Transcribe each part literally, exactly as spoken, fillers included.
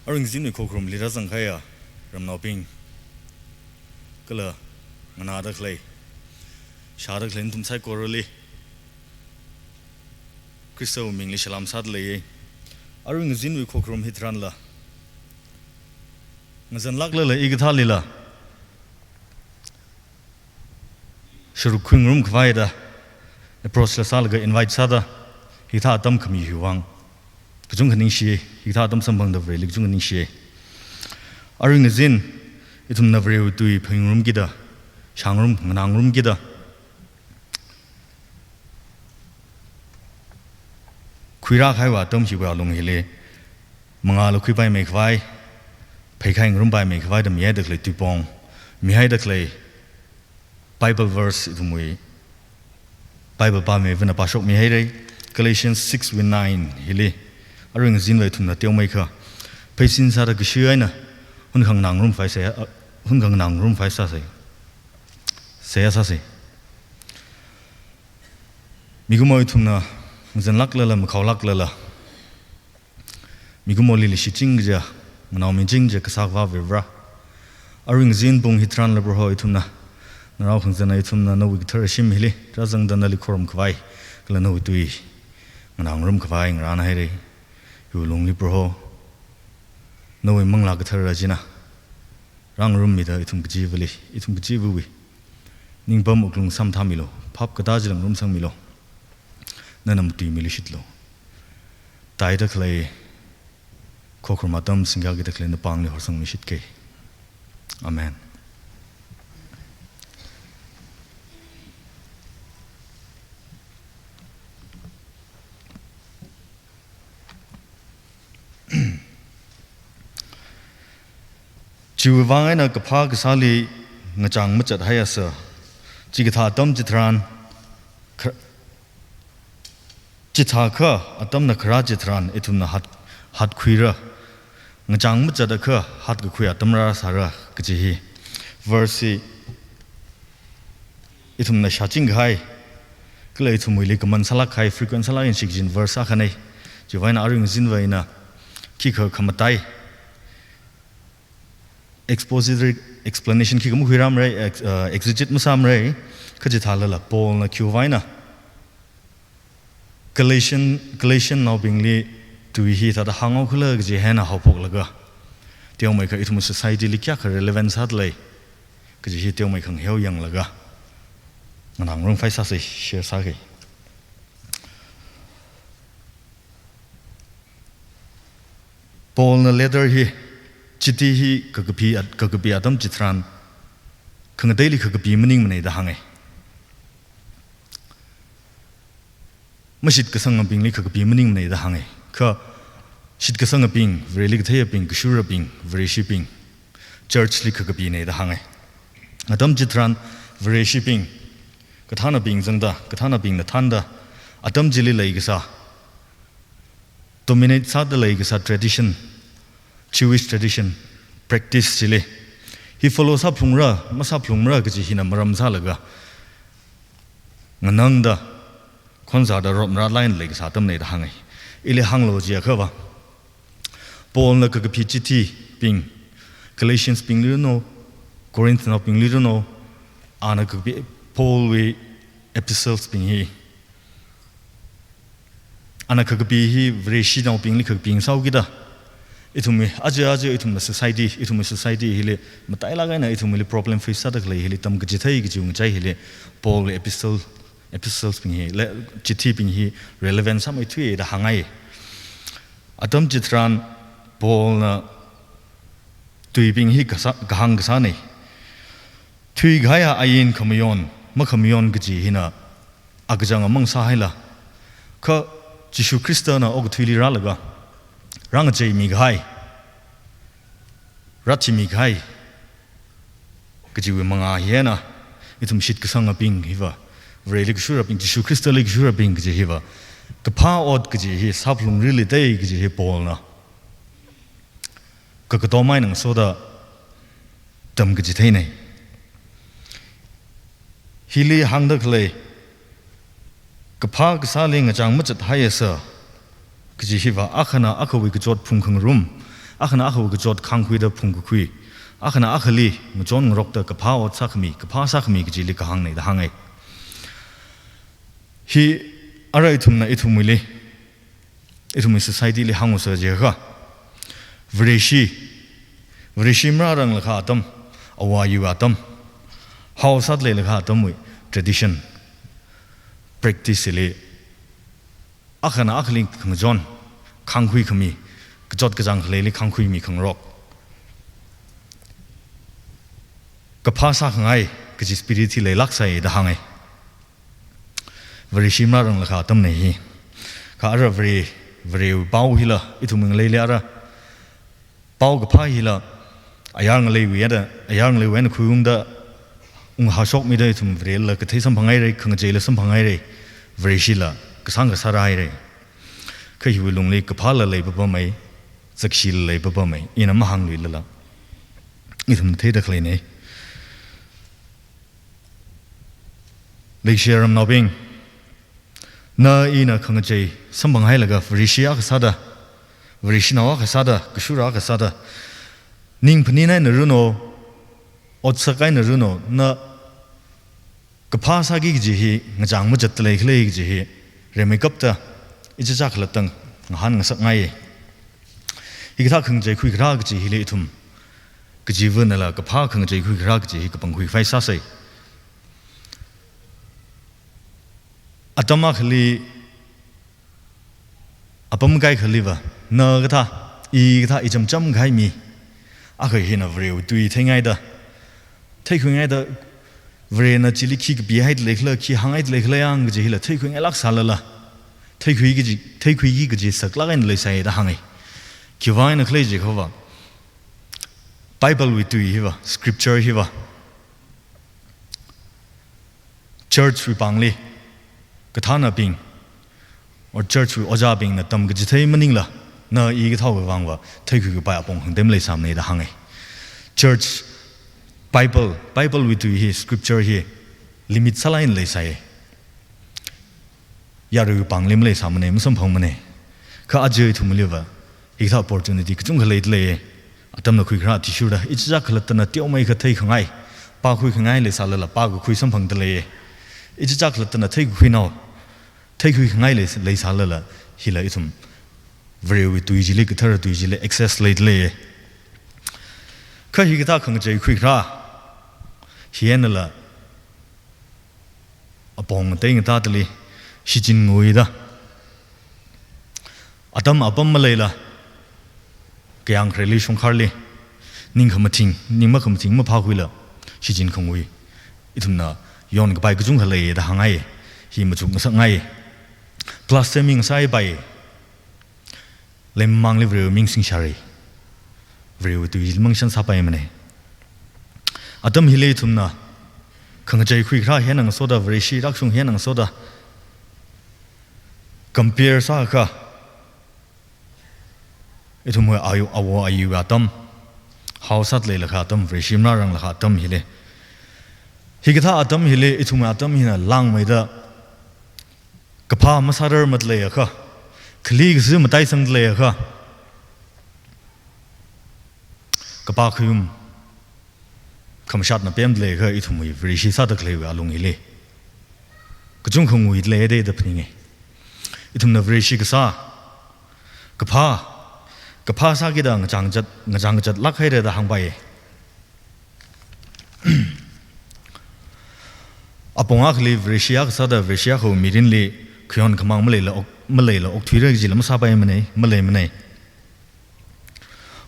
Arui ngazinwui khokharum lira zangkahaiya ramnaobing, kala nganāda khalei, shāda khalei nathum saikorali Khristawui mingli salam sāda leiya. Arui ngazinwui khokharum hitharanla, ngazanlāklala hikathālila sharuk khuingarum khavai da approach la sālaga invite sāda, hikathā atam khami hiwui vang kachungkha ningshiya, hikathā atam samphangda Vareli kachungkha ningshiya. Arui ngazin ithumna Varewui tui phaningngarum kida, shāngarum, nganāngarum kida khuirā kahaiwui atam hiwui alung hili, mangāla khuipaimei khavai, pheikhaingarum paimei khavai da mihaida khalei tuipong, mihaida khalei Bible verse ithumwui Bible pāmeivana pāshokmihaira. Galatians six wui nine hili, arui ngazinva ithumna teomeikha, pheisin sāda kashi eina hunkhanganā ngarumkhavai sāsa, hunkhanganā ngarumkhavai sāsa, seihā sāsa. Mikumo ithumna ngazanlāklala, makhaolāklala, mikumoli leishiching kaja, nganaomiching kaja kasā Akhava Vare, arui ngazin pung hitharanla Proho ithumna, narao khangazana ithumna nawui kathara shim hili rāzangda nali khorum khavai, kala nawui tui nganāngarum khavai ngarānhaira. Hiwui lungli Proho, nawui Manglā Kathara china rāngarummida ithum kachivali, ithum kachivawui ningpam wuklung samphāmilu, phap katā chila ngarumsangmilu. Nana matuimiluishitlu. Tāida khalei khokharum atam singkayākida khalei napāngli horsangluishitke. Amen. Chiwui vang eina kaphā kasāli ngachang machat haiasa. Chikathā atam chitharan, kha-, chithākha atamna kharā chitharan ithumna hat, hatkhuira. Ngachang machat akha hatkakhui atam rāsāra kaji hi verse hi ithumna shāching kahai, kala ithumwuili common sālāk kahai, frequent sālāk eina shichin verse akhana. Chiwui vang eina arui ngazinva ina khikha khamatai expository explanation khikha makhuirāmara, ex-, uh, exegete masāmara, kha chithālala Paulna khiwui vang eina Galatian, Galatian naobingli tui hi thāda hānghaokhala kaji hi eina haophoklaga, teomeikha ithum society li kayākha relevant sādalei kaji hi teomeikha ngaheo yanglaga, nganāngarumkhavai sāsa, share sāke. Paulna letter hi, chithi hi kakapi at-, kakapi atam chitharan, khangateili kakapi maningmana da hānga. Mashitkasangabingli kakapi maningmana da hānga. Kha shitkasangabing, Vareli katheiyabing, kashurabing, Vareshibing, church li kakapina da hānga. Atam chitharan Vareshibing, kathānabing zangda, kathānabingna thānda, atam chili leikasā, dominate sāda leikasā tradition, Jewish tradition, practice chili hi follow sāphalungra, masāphalungmara kaji hina maram sālaga, nganangda, khonzāda rotnarāla eina leikasā atamna da hānga. Ili hānglu jiakhava, Paulna kakapi chithibing, Galatians bingli ranu, Corinth naobingli ranu, ana kakapi, Paulwui epistles bing hi, ana kakapi hi Vareshinaobingli kakapi ngasāhaokida, ithumwui, aja, aja ithumna society, ithumwui society hili, matailāk eina ithumwuili problem face sāda khalei hili, tamkachithei kajiwui ngachai hili, Paulwui epistle, epistles bing hi, le, chithibing hi relevant sāmeithuiya da hānga. Atam chitharan Paulna tuibing hi kasā, kahāng kasāna. Thuikahaiya ain khamayon, makhamayon kaji hina akachang amang sāhaila, kha Jishu Khristana okathuili rālaga, rāngacheimi kahai, rāthimi kahai kajiwui mangā hi eina, ithum shitkasangabing hiva, Vareli kashurabing, Jishu Khristali kashurabing kaji hiva, kaphā ot kaji hi sāphalungra lei da kaji hi Paulna kakatom eina ngasoda tamkachitheina. Hili hāngda khalei, kaphā kasāli ngachang machat haiasa kaji hiva, akhana akhawui kachot phungkhangarum, Akhana akhawui kachot khāngkhuida phungkakhui, akhana akhali ngachon ngarokta kaphā ot sākhami, kaphā sākhami kajili kahāngna da hānga. Hi ara ithumna ithumwuili, ithumwui society li hāngngasajiakha, Vareshi, Vareshi marāranglakha atam, awā yu atam, hao sāda leilakha atamwui tradition, practice li, akhana akhali khangachon khāngkhuikhami, kachot kachāng khaleili khāngkhuimi khangarok, kaphā sākhangai kaji spirit hi leilāksai da hānga. Vareshi marāranglakha atamna hi. Kha ara Vare, Varewui pao hila ithumwui ngaleili ara pao kaphā hila ayar ngaleiwui eina, ayar ngaleiwui eina khuiungda unghāshokmida ithum Varela kathei samphanghaira, khangacheila samphanghaira, Vareshila kasāng kasā rāhaira. Kha hiwui lungli kaphāla leipapamei, zakshila leipapamei, ina mahāngluilala ithum theida khaleina. Leishiya ramnaobing, na ina khangachei samphanghailaga Vareshi akha sāda, Vareshinao akha sāda, kashura akha sāda, ning phaning eina runo, otsak eina runo, na kaphā sāki kaji hi ngachang machatta leikhala kaji hi rimeikapta ichicha khalatta ngahānngasakngai. Hikathā khangachei khuikharā kaji hili ithum kachivānala kaphā khangachei khuikharā kaji hi kapangkhui khavai sāsai. Atam akhali, apam kaikhaliva, na kathā, i kathā, i chamcham kahai mi akha hina Varewui tui theingaida, theikhuingaida, Varena chili khi kapihaida leikhala, khi hānghaida leikhala yang kaji hila theikhuingailāk sālala, theikhui kaji, theikhuiki kaji saklāk eina leisai da hānga. Khiwui vang eina khala jiakhava, Bible wui tui hiva, scripture hiva, church wui pāngli kathānabing or church wui ojābingna tamkachithei maningla, na i kathāwui vangva theikhui kapai apong hāngda maleisāmana da hānga. Church, Bible, Bible wui tui hi, scripture hi limit sālāk eina leisai. Yaruiwui pāngli maleisāmana, masamphangmana. Kha aja ithumliva hikathā opportunity kachungkha leidalei. Atamna khuikharā athishurda, ichicha khalattana teomeikha theikhangai, pākhuikhangai leisālala pākakhui samphangdalei. Ichicha khalattana theikakhuinao, theikhuikhangai leis-, leisālala, hila ithum Varewui tui chili, kathara tui chili access leidalei. Kha hikathā khangachei khuikharā hi einala apong ngatei ngatātali shichin nguida, atam apam maleila, kayāng khareli shongkharli, ning khamathing, ning makhamathing maphākhuila shichin khangui ithumna yon kapai kachungkha lei da hāngngai. Hi machukngasakngai. Blasphemy ngasāpai. Leimamangli Varewui ming singshāra. Varewui tui chili mangshān sāpaimana. Atam hili ithumna khangachei khuikharā hi eina ngasoda, Vareshi rākashung hi eina ngasoda compare sāakha, ithumwui ayu, awo ayu atam, hao sāda leilakha atam, Vareshi marāranglakha atam hili, hikathā atam hili ithumwui atam hina langmeida kaphā masārar matleiakha, khali kazi mataisangda leiakha, kapā khayum khamashatna pemda leiakha, ithumwui Vareshi sāda khaleiwui alung hili kachungkha nguida leida phaninga. Ithumna Vareshi kasā, kaphā, kaphā sākida ngachang kachat, ngachang kachatlāk haira da hāngpai. Apong akhali Vareshi akha sāda, Vareshi akhawui mirinli khayon khamāng maleila ok, maleila okthuira kajila masāpaimana, maleimana.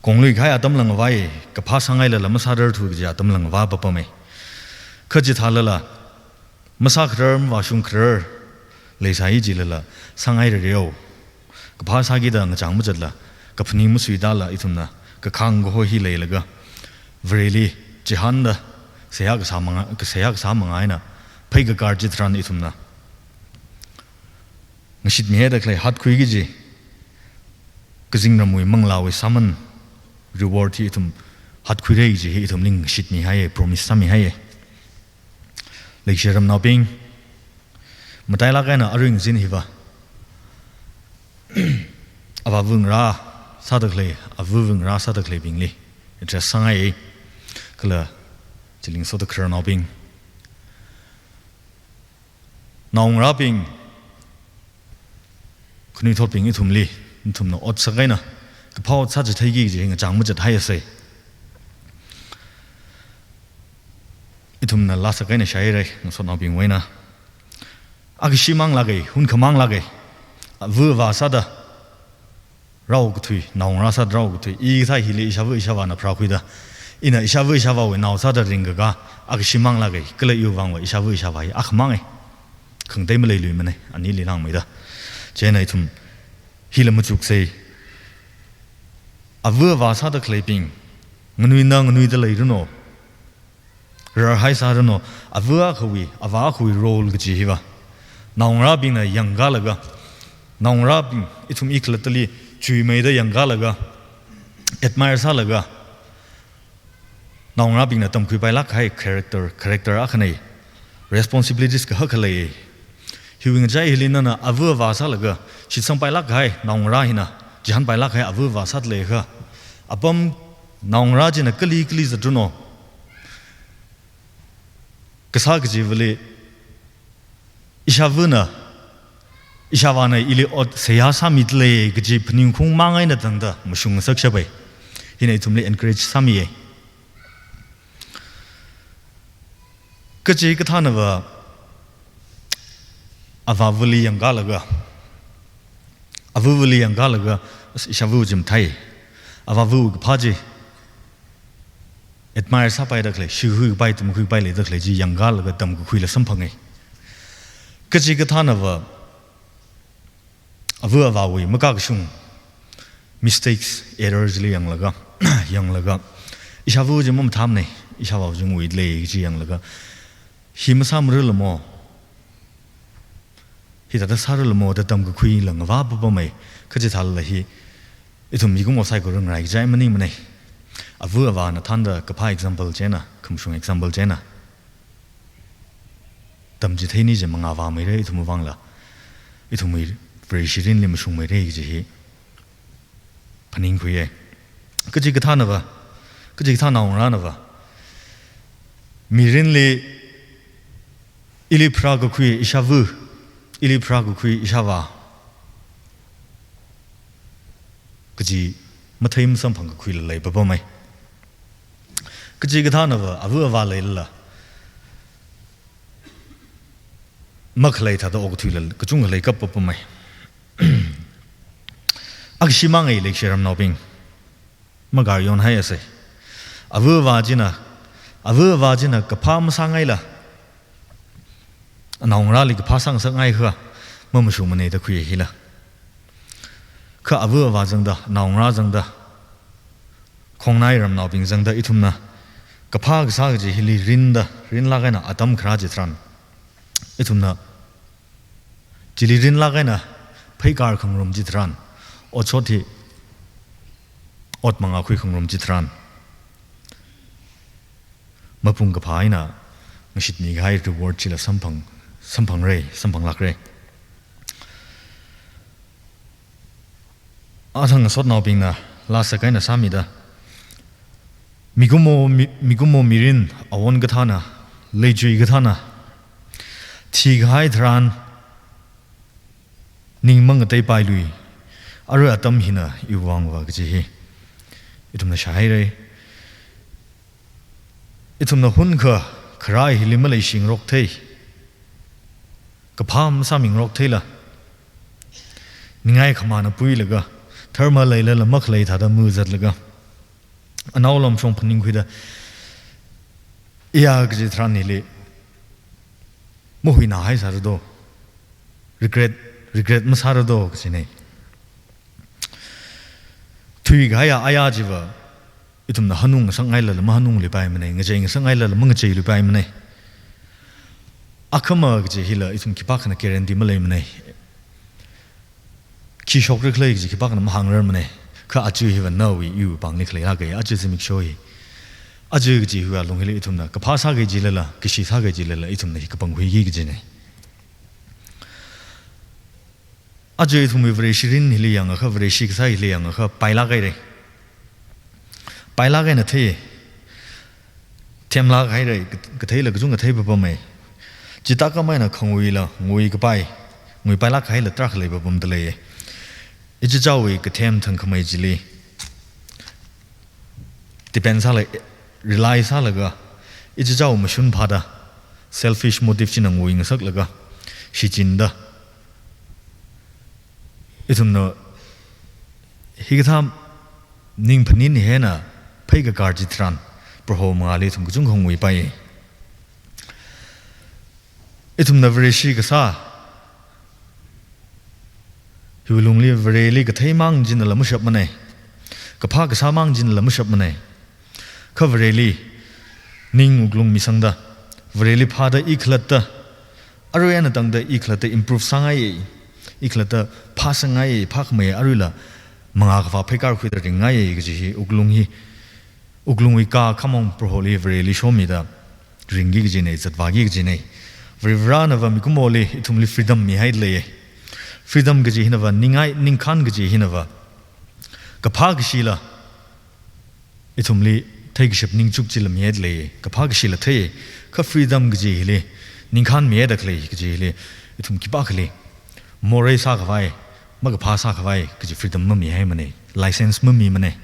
Konglui kahai atamla ngavai, kaphā sāngailala masārarthu kaji atamla ngavā papamei. Kha chithālala masākharar, mavāshungkharar leisai jilala sāngairareo. Kaphā sākida ngachang machatla, kaphaning masuitāla ithumna kakhāng kaho hi leilaga, Vareli chihānda seihā kasā manga, seihā kasā manga eina pheikakar chitharan ithumna ngashitmihaida khalei hatkhui kaji, kazingramwui manglāwui sāman reward hi ithum hatkhuira kaji hi ithumli ngashitmihaiya, promise sāmihaiya. Leishiya ramnaobing, matailāk eina arui ngazin hiva avāva ngarā, sāda khalei, avāva ngarā sāda khaleibingli address sāngai, kala chili ngasoda khararnaobing, naongarābing, khanuithotbing ithumli, ithumna ot sākahaina, kaphā ot sāchitheiki kaji ngachang mazathaisei. Ithumna laa sākahaina shāhaira, ngasotnaobingwui eina. Akha shimang lāka, hunkhamang lāka, avāva sāda rao kathui, naongarā sāda rao kathui, i kathā hili ishāva ishāvāna pharākhuida, ina ishāva ishāvāwui nao sāda ringkakā, akha shimang lāka, kala iwui vangva ishāva ishāvā hi akhamanga. Khangatei maleiluimana, anili langmeida. Chieina ithum hila machuksei. Avāva sāda khaleibing, nganuina nganuida leiranu, rarhai sāranu, avā akhawui, avā akhawui role kaji hiva naongarābingna yangkalaga, naongarābing ithum i khalattali chuimeida yangkalaga, admire sālaga, naongarābingna tamkhuipailāk kahai character, character akhana, responsibilities kahak akha lei. Hiwui ngachai hili nana avāva sālaga, shitsangpailāk kahai naongarā hina, chihānpailāk kahai avāva sāda leiakha, apam naongarā china kali kali zatranu kasā kajivali, ishāvana, ishāvāna ili ot seihā sāmida lei kaji phaningkhaung mang eina tangda mashungngasakshapai. Hina ithumli encourage sāmiya. Kachikathānava avāvali yangkalaga, avāvali yangkalaga, ishāva chi mathei, avāva kaphā chi admire sāpaida khalei, shikhuipai, tamkhuipai leida khalei chi yangkalaga tamkakhuila samphanga. Kachikathānava avā avāwui makakashung, mistakes, errors li yanglaga, yanglaga, ishāva chi mamathāmana, ishāvā chi nguida lei kaji yanglaga, hi masāmaralamo, hithāda sāralamo da tamkakhuila ngavā papamai. Kachithālala hi ithum mikumo saikora ngarai kachai maningmana. Avā avāna thānda kaphā example chieina, khamashung example chieina tamchitheini chi mangāvāmeira ithumwui vangla, ithumwui Vareshi mirinli mashungmeira kaji hi phaningkhuiya. Kachikathānava, kachikathā naongarānava, mirinli ili pharākakhui ishāva, ili pharākakhui ishāvā kaji mathei masamphangkakhuila leipapamai. Kachikathānava avā avā leilala, makhalei thāda okathuila kachungkha leikap papamai. Akha shimang leishiramnaobing, magar yonhaiasei. Avā avā china, avā avā china kaphā masāngaila, naongarāli kaphā sāngasakngaikha, mamashungmana da khuiya hila. Kha avā avā zangda, naongarā zangda, khongnai ramnaobing zangda ithumna kaphā kasā kaji hili rinda, rinlāk eina atam kharā chitharan, ithumna chili rinlāk eina pheikar khangarum chitharan, otshot hi ot mangākhui khangarum chitharan, mapung kaphā eina ngashitmi kahai reward chila samphang, samphangra, samphanglākra. Athang ngasotnaobingna laa sākahaina sāmida, mikumo mi-, mikumo mirin awon kathāna, leichui kathāna, thikahai tharan ning mangateipailui, arui atam hina iwui vangva kaji hi ithumna shāhaira. Ithumna hunkha kharā hili maleishingarok thei, kaphā masāmingarok theila, ningai khamāna puilaga, dharma leilala makhalei thāda muzatlaga, anao lamshong phaningkhuida, iya kaji tharan hili mahuinahai sāra do, regret, regret masāra do kajina. Thuikahaiya aya chiva ithumna hanungngasakngailala mahanungluipaimana, ngacheingasakngailala mangacheiluipaimana. Akhama kaji hila ithum khipākhana guarantee maleimana. Khi shokra khala kaji khipākhana mahāngrarmana. Kha aja hiva nawui iwui pāngli khaleilāka, aja zimiksho hi. Aja kaji hiwui alung hili ithumna kaphā sāki kajilala, kashi sāki kajilala, ithumna hi kapangkhuiki kajina. Aja ithumwui Vareshi mirin hili yangakha, Vareshi kasā hili yangakha, pailāk haira. Pailāk eina thei. Themlāk haira, katheila kachungkha theipapamei. Chithākhamei eina khanguila, ngui kapai, ngui pailāk haila tarākha leipapamda lei. Ichichāwui kathem thangkhamei chili depend sālei, rely sālaga, ichichāwui mashun phāda, selfish motive china ngui ngasaklaga, shichinda. Ithumna hikathā ning phaning hi eina pheikakar chitharan, Proho mangāli ithum kachungkha nguipai. Ithumna Vareshi kasā hiwui lungli Vareli kathei mang chinala mashapmanei. Kaphā kasā mang chinala mashapmanei. Kha Vareli ning wuklung misangda, Vareli phāda i khalatta, arui eina tangda i khalatta improve sāngaiya, i khalatta phāsangaiya, phākhamei aruila mangā kavā pheikar khuida ringngaiya kaji hi wuklung hi, wuklungwui kā khamong Proholi Vareli shomida ringki kajinei, zatvāki kajinei. Varivarānava mikumoli ithumli freedom mihaida lei. Freedom kaji hinava, ningai, ningkhān kaji hinava, kaphā kashila ithumli theikashap ningchuk chila mihaida lei. Kaphā kashila thei, kha freedom kaji hili, ningkhān mihaida khalei kaji hili, ithum khipākhali morei sākhavai, makaphā sākhavai kaji freedom mamihaimanei, license mamimanei.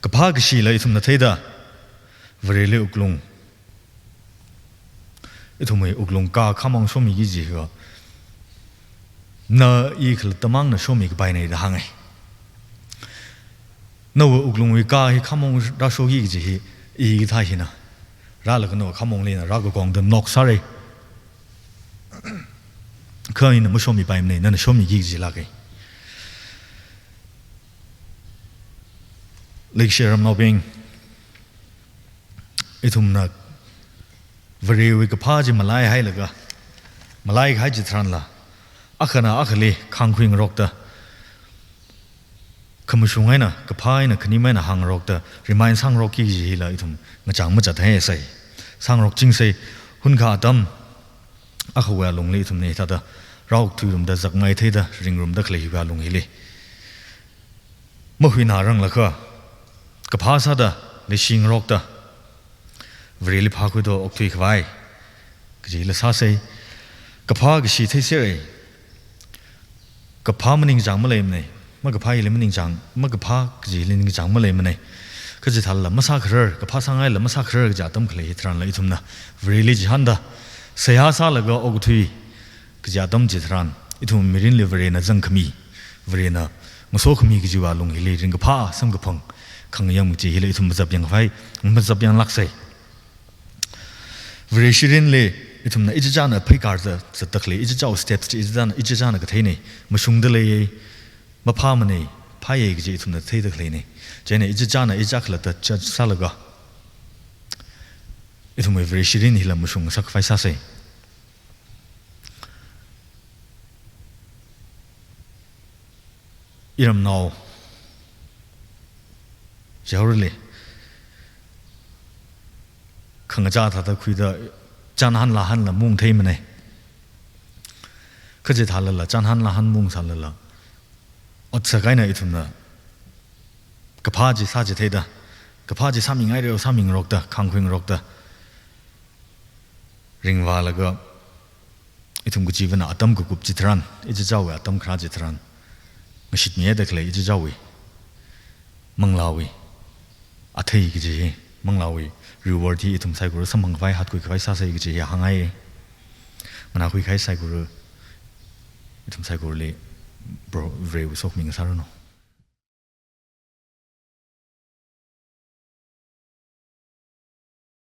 Kaphā kashila ithumna theida, Vareli wuklung, ithumwui wuklung kā khamong shomiki kaji hiva, na i khalatta mangna shomikapainei da hāngai. Nawui wuklungwui kā hi khamong rāshoki kaji hi, i kathā hina. Rālaga nawui khamongli na rākakongda nok sāra. Kha ina mashomipaimanei, nana shomiki kajilāka. Leikashi ramnaobing, ithumna Varewui kaphā chi malaihailaga, malaikahai chitharanla, akhana akhali khāngkhuingarokta, khamashung eina, kaphā eina, khanim eina hāngngarokta, remind sāngarokki kaji hila ithum ngachang machathaisei. Sāngarokchingsei, hunakha atam akhawui alungli ithumna hithāda rāokthuirumda, zakmai theida ringrumda khalei hiwui alung hili, mahuināranglakha, kaphā sāda leishingarokta, Vareli phākhuida okthuikhavai kajila sāsei. Kaphā kashi theiserei. Kaphā maningchang maleimanei. Makaphā hili maningchang, makaphā kaji hili ningchang maleimanei. Kha chithālala masākharar, kaphā sāngailala masākharar kaji atam khalei hitharanla ithumna Vareli chihānda, seihā sālaga okathui kaji atam chitharan, ithum mirinli Varena zangkhami, Varena ngasokhami kajiwui alung hili ringkaphā samkaphang khangayam kaji hili ithum mazapyangkhavai, mazapyanglāksei. Vareshi mirinli ithumna ichichāna pheikar zat, zatda khalei, ichichāwui steps chi ichichāna, ichichāna katheinei, mashungda leiya, maphāmanei, phāya kaji ithumna theida khaleinei. Chieina ichichāna ichichā khalatta judge sālaga, ithumwui Vareshi mirin hila mashungngasakhavai sāsei. Iramnao, shaorali khangachā thāda khuida chānhān lāhānla maungtheimanei. Kha chithālala chānhān lāhān maungsālala, otsak eina ithumna kaphā chi sāchitheida, kaphā chi sāmingaireo, sāmingarokta, khāngkhuingarokta, ringvālaga, ithum kachivana atam kakup chitharan, ichichāwui atam kharā chitharan, ngashitmihaida khalei ichichāwui manglāwui athei kaji hi, manglāwui reward hi ithum saikora samphangkhavai, hatkhuikhavai sāsei kaji hi hāngngai. Nganākhuikahai saikora, ithum saikorali Proho Varewui sokhami ngasāranu.